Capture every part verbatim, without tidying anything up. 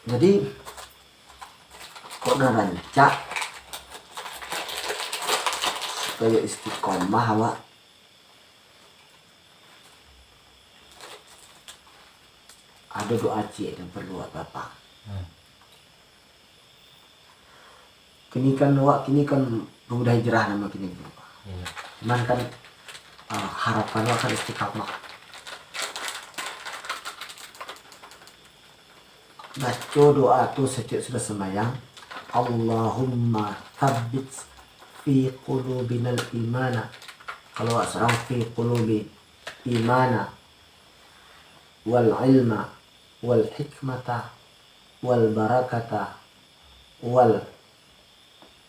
Jadi, kok nan rancak supayo istiqomah awak, ado doa ciek nan paralu awak, Bapak. Hmm. Kini kan awak, kini kan pemuda hijrah namo kini, Bapak. Iya. Cuman kan, ah, harapan awak kan istiqomah. Baco doa tu satiok sudah sambayang, "Allahumma tsabbit fi qulubinal imana." Kalau awak surang, "Fi qulubi imana, wal ilma, wal hikmata, wal barakata, wal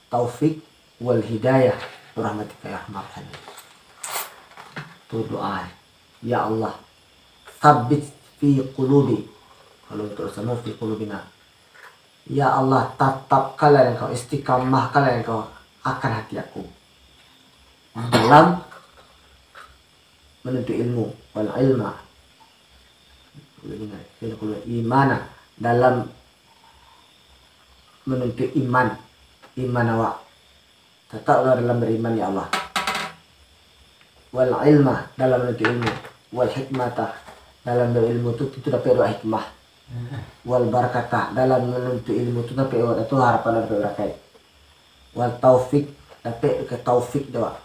taufik, wal hidayah, rahmatika ya arhamar rahimin." Tu doa. Ya Allah, tsabbit fi qulubi. Kalau untuk sama, fi qulubina. Ya Allah, tatapkanlah Engkau, istiqamahkanlah Engkau akan hati aku dalam menuntut ilmu, wal ilma, imana, dalam menuntut iman, iman awak, tataplah dalam beriman, ya Allah. Wal ilma, dalam menuntut ilmu, wal hikmata, dalam ilmu tu, tu dapek doa hikmah. Wal barakata, dalam menuntut ilmu tu dapek doa tu harapan dapek barakat. Wal taufik, dapek ke taufik doa.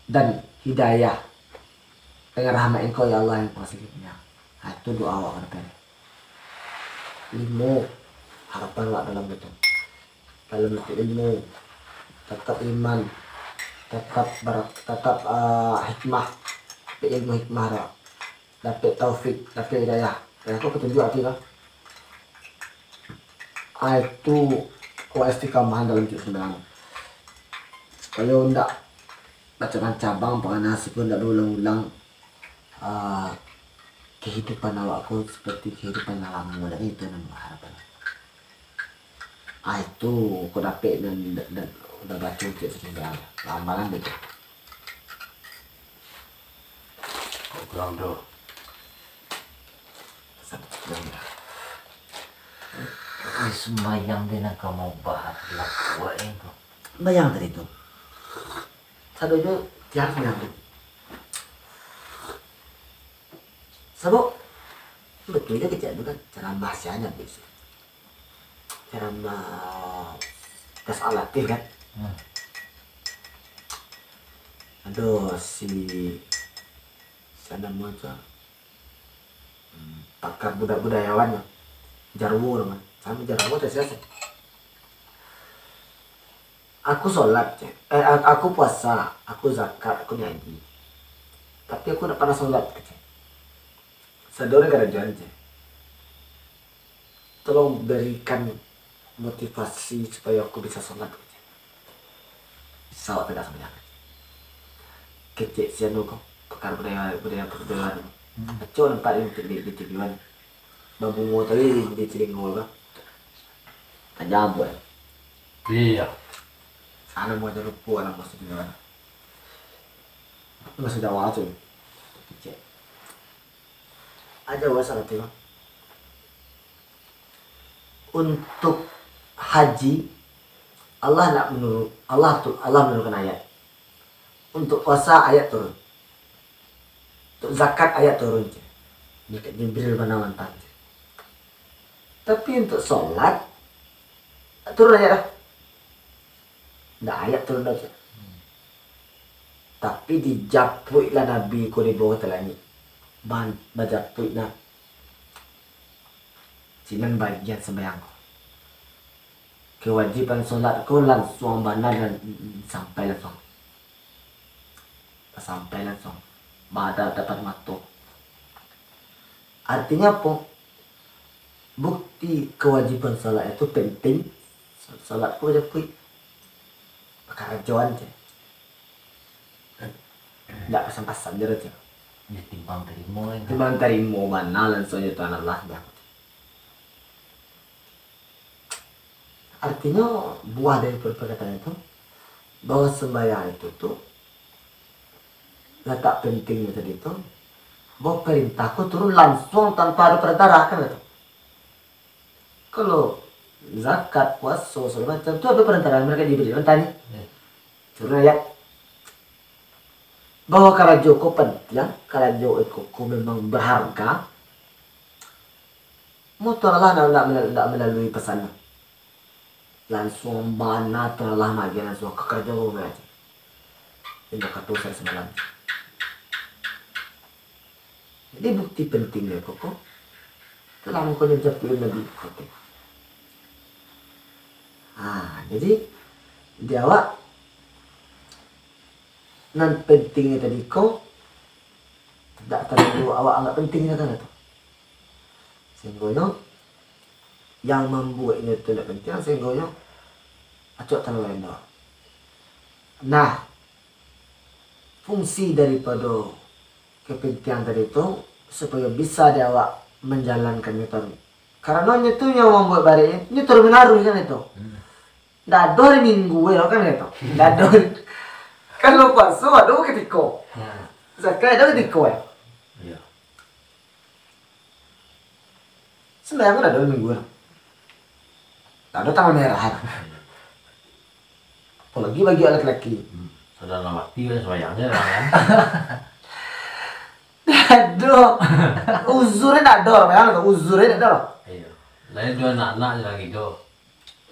Dan hidayah. Dengan rahmat Engkau, ya Allah, yang Pengasih Penyayang. Ha, itu doa awak ka dapek. Limo, harapan awak dalam itu. Dalam itu ilmu, tatap iman, tatap barak-, tatap, ah, hikmah, dapek ilmu hikmah awak. Dapek taufik, dapek hidayah. Dapek petunjuk ati lah. Ah, itu awak istiqamah dalam itu sebenarnya. Kalau ndak bacabang-cabang, pangana siko ndak baulang-ulang, ah, kehidupan awak ko seperti kehidupan nan lamo, dan itu nan harapan. Ah, itu ko dapek nan, nan, nan udah baco cek sudah amalan itu. Kok kurang doh? Ai, sumbayang deh nan ka mau bahas lakuak itu. Bayang tadi tu. Sadonyo tiang sumbayang tu. Sabab, batua jo kecek tu kan, ceramah sianya biaso. Ceramah tes alatih kan. Hmm. Ado si, sia namo tu, hmm, pakar buda-, budayawan tu. Jarwo namo. Samo Jarwo atau sia sih. Aku sholat, cek. Eh, a-, aku puasa, aku zakat, aku nyo haji. Tapi aku ndak pernah sholat, cek. Sadonyo karajoan, cek. Tolong berikan motivasi supayo aku bisa sholat, cek. Bisa awak tagak sumbayang. Kecek si anu ko, pakar budaya, budaya, budaya. Hmm. Acok nampak di, di, di T V kan. Babungo tadi di telingo ko. Tajam, boy. Iya. Sana mau aja lupa lah maksudnya. Bahasa Jawa tu. Kecek. Aja bahasa Latin, Bang. Untuk haji, Allah nak menurun, Allah tu, Allah menurunkan ayat. Untuk puasa, ayat turun. Untuk zakat, ayat turun, cek. Malaikat Jibril bana mantang, cek. Tapi untuk sholat, tak turun ayat dah. Ndak ayat turun dah, cek. Tapi dijapuiklah Nabi ko di bawah langik. Ban-, bajapuik nah. Sinan bagian sumbayang ko. Kewajiban sholat ko lansuang bana dan sampai lansuang. Sampai lansuang. Bahadap-hadapan mato. Artinyo apo? Bukti kewajiban sholat itu penting. Sholat ko bajapuik. Pakarajoan, cek. Ndak pasan-pasan je lah, cek. Ya, timbang tarimo, kan? Timbang tarimo bana lansuang jo Tuhan Allah, cek. Artinyo, buah dari per-, perkataan itu, bahwa sembahyang itu tu, latak pentingnyo tadi tu, bahwa perintah ko turun lansuang tanpa ado perantara, kan, gitu. Kalau zakat, puaso, sagalo macam, tu ado parantaraan mereka diberi. Mantah ni. Hmm. Turun ayat. Bahwa karajo ko pantiang, karajo iko ko memang berharga. Mutu Allah ndak, ndak mela-, ndak melalui pesan. Lansuang bana tu Allah maagiah lansuang ka karajo ko, karajo. Indak kato usah samalam. Jadi, bukti pentingnyo ko, ko, telah mangkonyo japuik Nabi Ibrahim. Ha, jadi, di awak, nan pentingnyo tadi ko, tidak terlalu awak anggap penting kan tu. Sehinggonyo, yang mambueknyo tu tidak penting, sehinggonyo, acok terlalu rendah. Nah, fungsi daripado kepentingan tadi tu, supayo bisa di awak manjalankan itu. Karano nyo tu yang mambuek barek, nyo turun menaruh kan itu. Hmm. Ndak ado hari Minggu yo kan itu. Ndak ado hari. Kalau puaso ado ketiko. Hmm. Zakat ado ketiko yo. Iya. Sembahyang kan ado minggu kan. Ndak ado tanggal merah kan. Apolai bagi awak laki-laki. Hmm. Sudah lah mati kan sembahyangnya lah kan. Ndak ado. Uzurnya ndak ado, memang tu uzurnya ndak ado. Iya. Lain juo anak-anak je lagi tu.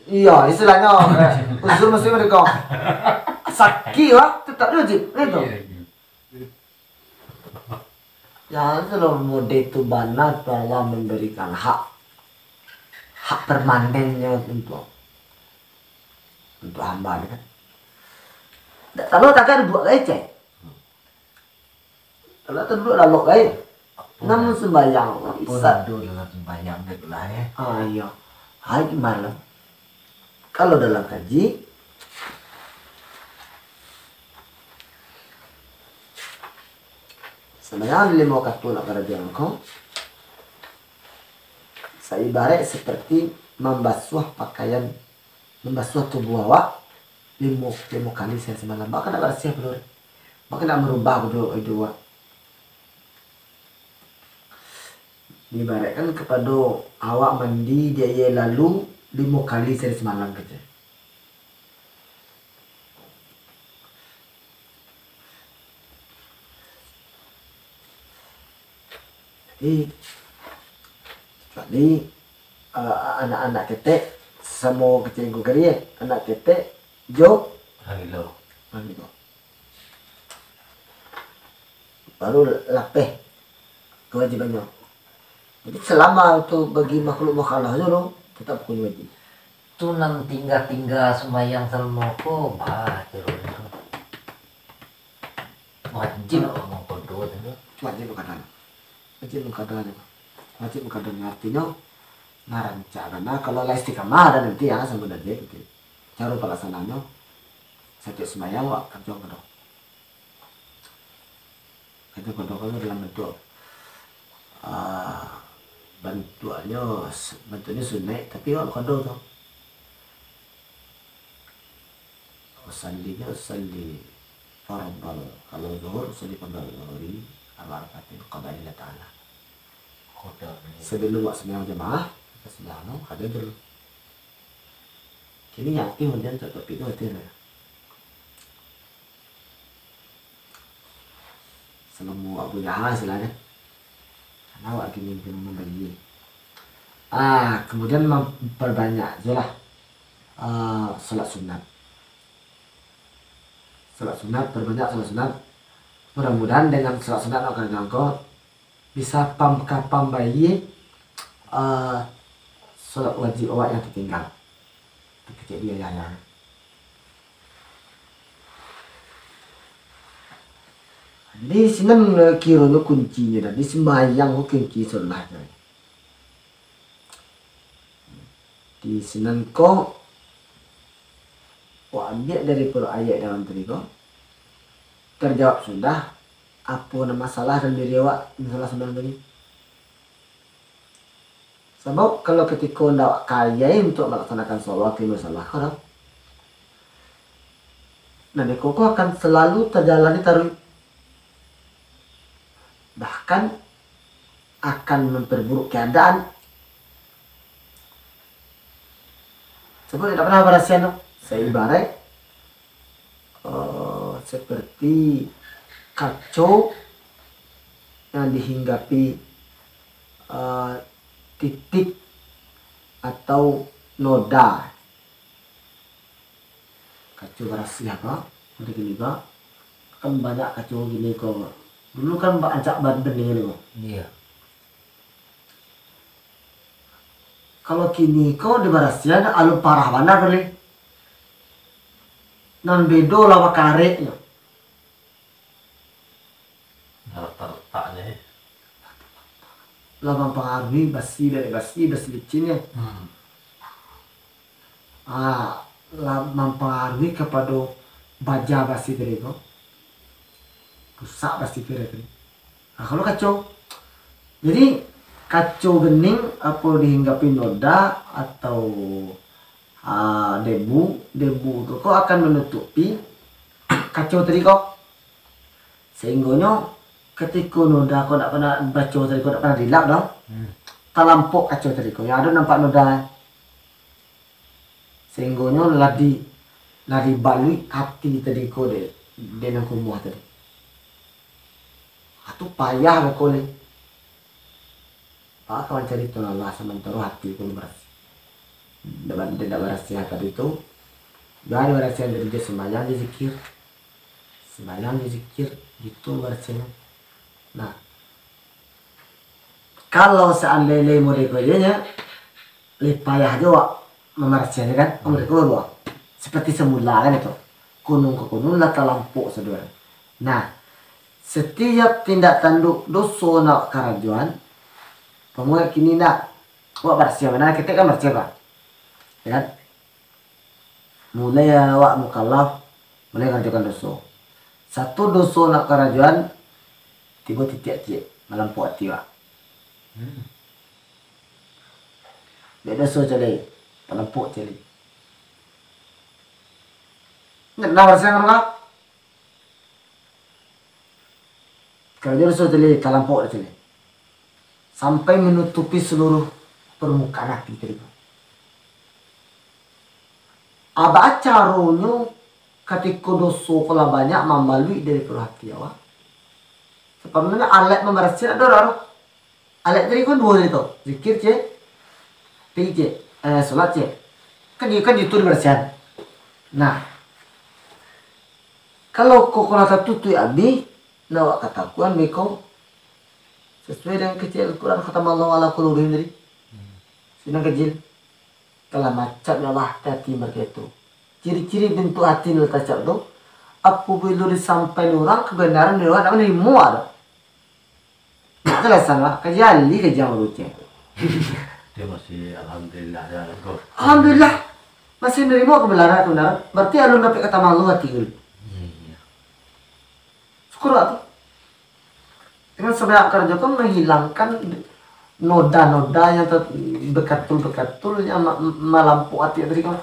Iya, istilahnyo, eh, uzur mesti mereka. Sakit lah, tetap wajib, kan itu. Iya, iya. Ya, kalau mode tu bana tu Allah memberikan hak, hak permanennya untuk, untuk hamba ni kan. Tak tahu tak ada buat kecek. Kalau tu duduk lalok gai. Namun sembahyang, apo bisa. Nado dalam sembahyang tu lah, eh. Ah, iya. Hai, malam. Kalau dalam kaji, sembahyang limo wakatu nak karajo ko, saibarat seperti mambasuah pakaian, mambasuah tubuah awak limo, limo kali sahari samalam. Baa kan nak barasiah pulo, baa kan nak marubah pulo iduik awak. Diibaratkan kapado awak mandi di aia lalu limo kali sahari samalam, kecek. Jadi, kecuali, eh, anak-anak ketek, samo kecek Angku Kari, eh, anak ketek jo urang gilo. Urang gilo. Baru lapeh kewajibannyo. Jadi, salamo tu bagi makhluk mukhalaf tu, tu tetap hukumnyo wajib. Tu nan tingga-tingga sumbayang salamo ko, bah, turun tu. Wajib mangkodo tu. Wajib mangkodo. Wajib mangkodo tu. Wajib mangkodo artinyo, marancak. Karano kalau lah istiqamah ado nanti, ya, samo sajo gitu. Caro palaksanaannyo, satiok sumbayang, wak, karajo kodo. Karajo kodo ko dalam bantuak, ah, bantuaknyo, bantuaknyo sunaik, tapi wak kodo tu. Usallinyo, usalli fardal, kalau zuhur, usalli fardal zuhri, arba rakaatin qada'i lillahi ta'ala. Kodo ni. Sabalun wak sumbayang jamaah, kita sumbayang, no, kada dulu. Kini nyo aktif, kemudian cak topik tu aktif lah. Salamo awak punyo, ha, istilahnyo. Karano awak kini, kini mambayia. Ah, kemudian mamparbanyak juo lah, ah, salat sunat. Salat sunat, parbanyak salat sunat. Mudah-mudahan dengan salat sunat awak karajoan ko, bisa pam-, ka pambayia, eh, salat wajib awak yang tatinggal. Takecek di ayah-ayah. Jadi, sinan, eh, kironyo kuncinyo tadi, sumbayang ko kunci sunnah tu. Di sinan ko, wak ambiak daripado ayat dalam tadi ko, terjawab sudah, apo nan masalah dalam diri awak, masalah sumbayang tadi. Sabab, kalau katiko ndak awak kayai untuak malaksanakan salat, timbul salah, kan? Nah, iko ko akan salalu tajalani taruih. Bahkan, akan mamparburuk keadaan. Sebab indak pernah barasiahan tu. Saibaraik, eh, seperti kaco yang dihinggapi, eh, titik atau noda. Kaco barasiah ko, macam kini ko. Kan banyak kaco kini ko. Dulu kan ba-, rancak ban-, bening ko. Iya. Kalau kini ko dibarasiahan, alun parah bana kali. Nan bedo lah bakareknyo. Nah, letak-letaknyo, eh. Lah mampangaruhi basi dari basi, basi licinnyo. Hmm. Ah, lah mampangaruhi kapado baja basi tadi ko. Rusak basi kiro tadi. Nah, kalau kaco. Jadi, kaco bening apo dihinggapi noda atau, ah, debu, debu tu ko akan manutupi kaco tadi ko. Sahinggonyo, katiko noda ko dak pernah, baco tadi ko dak pernah dilap doh, hmm, talampok kaco tadi ko, yang ado nampak noda. Sahinggonyo lah di, lah dibaluik ati tadi ko dek, dek nan kumuah tadi. Ah, tu payah beko lai. Baa ka mancari tu Allah, samantaro ati pun barasiah. Ndak ba-, ndak barasiah tadi tu, ndak ado barasiah dari jo sumbayang jo zikir. Sumbayang jo zikir, gitu barasiahnyo. Nah, kalau seandainya model ko iyo nyo, lai payah juo wak mamarasiahnyo kan, hmm, model ko baru. Seperti semula kan itu. Kunun ko kunun lah talampok sadonyo. Nah, setiap tindak tanduk doso nak karajoan, pamuek kini nak, wak barasiah bana, ketek kan barasiah, Pak? Ya kan? Mulai awak mukallaf, mulai karajokan doso. Satu doso nak karajoan, tibo titiak ciek, malampok ati wak. Hmm. Dek doso ciek lai, talampok ciek lai. Indak pernah barasiah kan, Kak? Karajo doso tadi, talampok tadi, sampai manutupi saluruh parmukaan ati tadi. A baa caronyo katiko doso ko lah banyak mambaluik dari paruah ati awak? Sabananyo alat mambarasiahan ado, ado. Alat tadi kan duo tadi tu, zikir ciek, tadi ciek, eh, solat ciek. Kan itu, kan itu dibarasiahan. Nah, kalau ko, ko lah tatutuik abih, nah, awak katakuan beko. Sasuai dengan kecek Al-Quran, khatamallahu ala qulubihim tadi. Sinan kecil. Kalau macam lah ati mereka itu. Ciri-ciri bentuk ati nan tacap tu, apabilo disampaikan urang kebenaran, urang dak manarimo tu. Dak jelasan lah, kaji ahli, kaji urang tu. Dia masih alhamdulillah ya, kok. Alhamdulillah, masih nerimo kebenaran, kebenaran. Berarti alun dapek kata malu ati tu. Iya. Syukur lah tu. Dengan sebanyak karajo kan menghilangkan noda-noda yang ter-, bekatul-bekatul yang ma-, malampok ati tadi kan.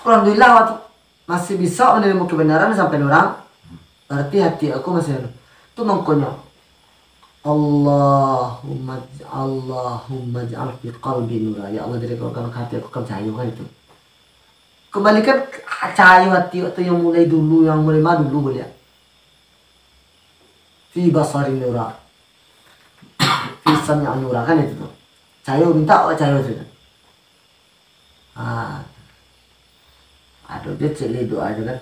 Alhamdulillah, waktu masih bisa menerima kebenaran sampai orang, berarti hati aku masih anu. Tu mangkonyo, Allahumma j-, Allahumma ja'al fi qalbi nura. Ya Allah, jadikan hati aku kan cahaya kan itu. Kembalikan cahayo ati waktu yang mulai dulu, yang mulai ma dulu baliak. Fi basari nura. Fi sam'i nura, kan itu tu. Cahayo minta, awak cahayo sajo. Ah. Ado je cek lai doa tu kan.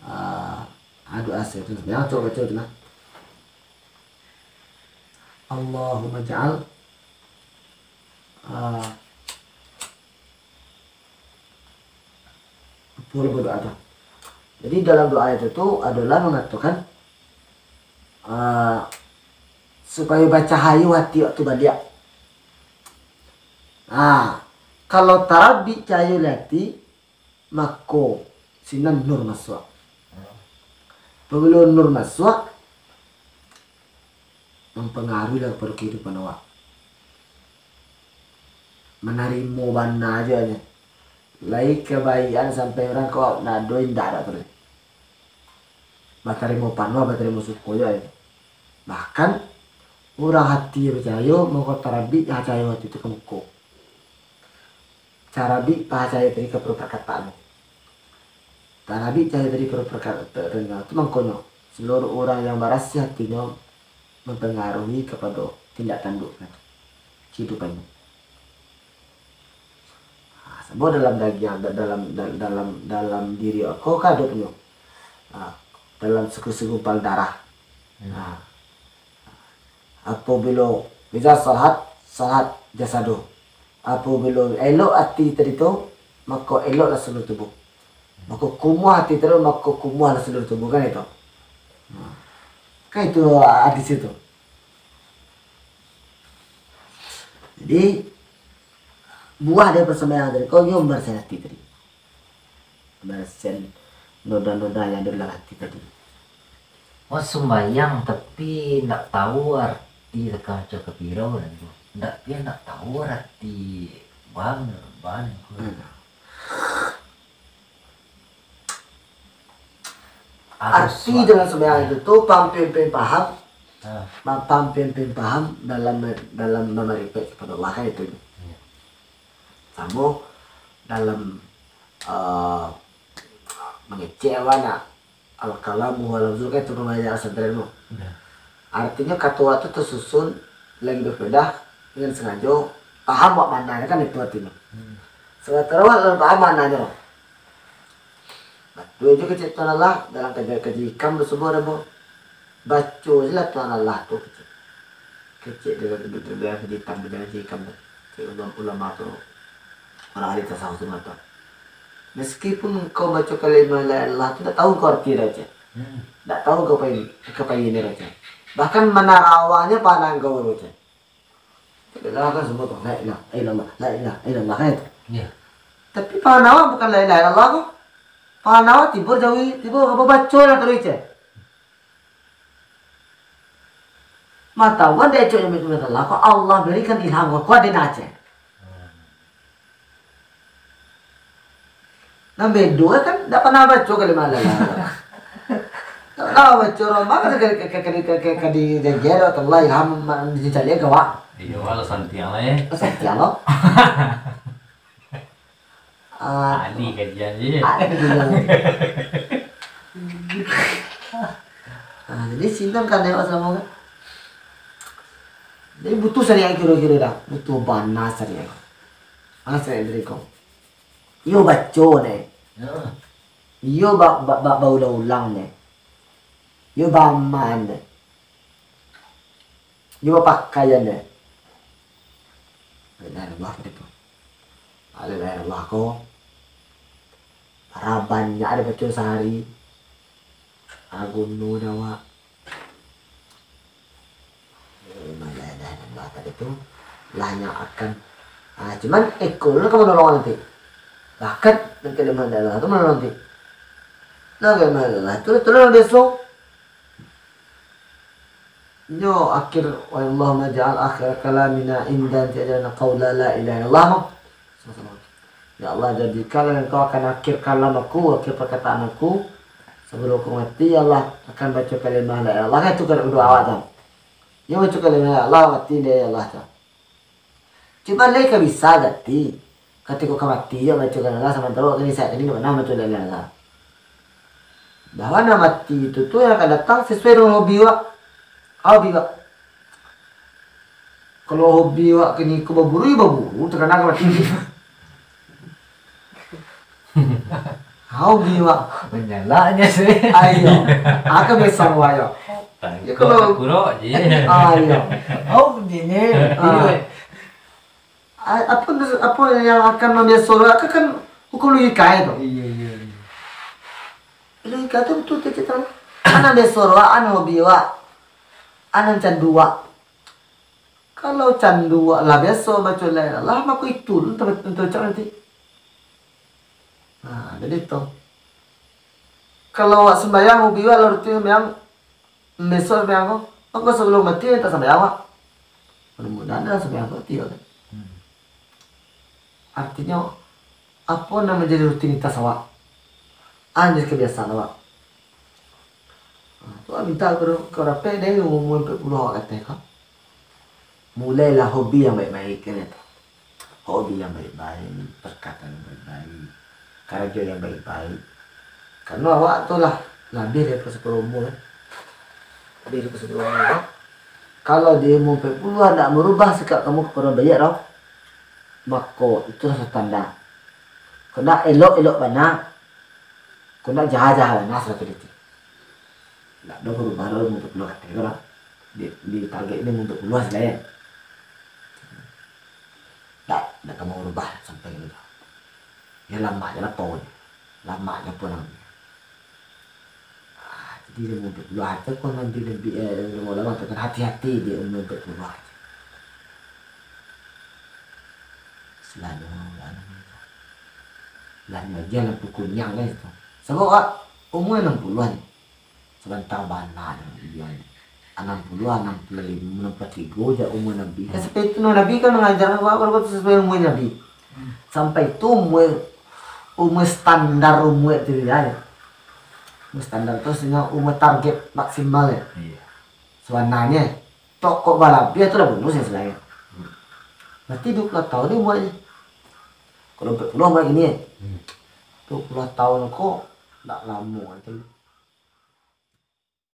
Ah, ado asa tu. Yang cok baca tu nah. Allahumma ja'al, ah, Apo lah berdoa tu. Jadi, dalam doa itu tu adalah mengatakan, ah, supayo bacahayo hati waktu baliak. Ah, kalau tarabik cahayo di hati, mako sinan nur masuak. Pabilo nur masuak, mampangaruhi lah kapado kahidupan awak. Manarimo bana ajo nyo. Lai kabaikan sampai urang ko nado indak dak tu. Batarimo panuah, batarimo suko jo nyo. Bahkan, urang hati bacahayo, mako tarabik cahayo hati tu ka muko. tarabik pahasayo tadi ka perkataan. Tarabik cahaya dari perkataan tu, mangkonyo, seluruh urang yang barasiah hatinyo mampangaruhi kapado tindak tanduk kehidupannyo. Ha, sabab dalam dagiang, da-, dalam, da-, dalam, dalam diri ko ka ado punyo. Ha, dalam segu-, segumpal darah. Hmm. Ha. Apabilo, iza salahat, salahat jasadu. Apabilo elok ati tadi tu, mako eloklah saluruh tubuh. Mako kumuah ati tadi, mako kumuahlah saluruh tubuh, kan itu? Nah, kan itu hadis itu. Jadi, buah dari pasambayan tadi, kau nyo mambarasiahan ati tadi. Mambarasiahan noda-noda yang ado dalam ati tadi. Wah, sumbayang, tapi ndak tahu arti rakaat kapiro, dan tu. Ndak, dia ndak tahu arti bang, bang, tu. Hmm. Harus Arti suara. Dalam sumbayang itu tu, paham pian-pian paham. Ah. Ma-, paham pian-pian paham dalam, dalam mamaripek kapado Allah, kan itu. Iya. Samo dalam, eh, mangecek awak nak. Al-kalamu huwa lafzu, kan itu pambalajaran santri tu. Iya. Artinyo, kato awak tu tasusun lagi bapadah, dengan sangajo paham awak maknanyo, kan itu artinyo. Hmm. Samantaro awak lah paham maknanyo. Batua juo kecek Tuhan Allah dalam kaji-kaji hikam tu sabuah ado. Baco se lah Tuhan Allah tu kecek. Kecek dalam, dalam kaji hikam, dalam kaji hikam tu. Kecek ulama, ulama tu, urang ahli tasawuf tu mangatokan, meskipun engkau baco kalimah la ilaha illallah tu, ndak tahu engkau arti dah, cek. Hmm. Ndak tahu engkau pai, ka pai ni dah, cek. Bahkan manarawanyo pananggau tu, cek. Lah kan semua tu, la ilaha illallah, la ilaha illallah, kan itu. Iya. Tapi pangan awak bukan la ilaha illallah ko. Pangan awak tibo jauhi, tibo apo, baco lah taruih, cek. Matahuan dek ecoknyo minta Allah, kok Allah barikan ilham, kok kuat dek Aceh. Nan bedo kan, ndak panah baco kalimah la ilaha illallah. Ndak panah baco, Roma kan ka, ka, ka, ka, ka, ka, ka di, di, di, Allah ilham, ma-, dicari gawak. Iyo, Allah santiang lah, ya. Santiang lo. Ah, Adi kajian je. Adi kajian. Ah, jadi sinan kan lewat samo kan. Jadi butuh syariat kiro-kiro dah. Butuh bana syariat. Bana syariat dari kau. Iyo baco ne. Ya. Iyo ba-, ba-, ba-, baulang-ulang ne. Iyo baamal ne. Iyo bapakaian deh. La ilaha illallah tadi tu. La ilaha illallah ko. Bara banyak dibaco sahari. Bara guno dek awak. La ilaha illallah tadi tu. Lah nyo akan. Ah, cuman iko lah ka manolong nanti. Bahkan nan kalimah la ilaha illallah tu manolong nanti. Nah, kalimah la ilaha illallah tu, tu lah biaso. Nyo akhir, "Allahumma ja'al akhir kalamina indan tiajana qaula la ilaha illallah." Sama-sama. Ya Allah, jadikanlah Engkau akan akhir kalam aku, akhir perkataan aku. Sebelum aku mati, ya Allah, akan baco kalimah la ilaha illallah. Kan itu kan doa awak tu. Nyo baco kalimah la ilaha illallah, mati dek Allah tu. Cuman lai ka bisa gati, katiko ka mati, yo baco la ilaha illallah, samantaro awak kini saat kini ndak panah baco la ilaha illallah. Bahwa nan mati itu tu yang akan datang sesuai dengan hobi awak. Hobi awak. Kalau hobi awak kini ko baburu, yo baburu, takana ka mati. Hobi awak. Manyalaknyo sih. Ayo. Aka biasa awak yo. Yo, kalau kurok je. Ayo. Hobi ni. Ah. A-, apo tu, apo yang akan mambiaso, akan kan hukum logika itu. Iya, iya, iya. Logika tu betul tu kita. Anak biaso awak, anak hobi awak, anak candu awak. Kalau candu awak lah biaso baco la ilaha illallah, mako itu tu nanti. Nah, jadi tu. Kalau awak sembahyang, hobi awak lah rutin sembahyang, besok sambayang ko, mako sabalum mati mintak sambayang awak. Mudah-mudahan dalam sambayang ko mati awak kan. Hmm. Artinyo, apo nan manjadi rutinitas awak? A nan jadi kabiasaan awak? Ha, tu awak mintak ka, ka rapek dari umur ampek puluah awak ka ateh ko. Mulailah hobi yang baik-baik, kan itu. Hobi yang baik-baik, perkataan yang baik-baik, karajo yang baik-baik. Karano awak tu lah labiah dari sepuluh umur, kan? Labiah dari sepuluh umur, kan? Kalau di umur empat puluh ndak merubah sikap kamu kepada baiak tau, mako itulah standar. Kok ndak elok-elok bana, kok ndak jaha-jaha bana, sudah teliti. Ndak ado berubah dalam umur empat puluh kato ko lah. Di, di target ni umur empat puluh sajo. Ndak, ndak ka mau berubah sampai ka situ. Yo, lamak se lah pokoknyo. Lamak se lah pokoknyo. Ah, jadi umur empat puluh kato ko nabi-nabi, eh, ulama-ulama tu kan hati-hati di umur empat puluh kato. Selalu, anu, lah ni aja lampu kuniang kan itu. Sabab awak umur anam puluhan. Sabanta bana dia. Anam puluah, anam puluah limo, anam puluah tigo jak umur Nabi. Kan sampai itu Nabi kan mangajar awak, kalau kata sampai umur Nabi. Sampai itu umur, umur standar umur tu dia. Umur standar tu maksudnyo umur target maksimal ya. Iya. Sabananyo, tok kok balabiah tu lah bonus ya selain. Berarti dua puluh tahun ni umur ni. Kalau empat puluh umur gini ya. Hmm. Dua puluh tahun kok ndak lamo itu.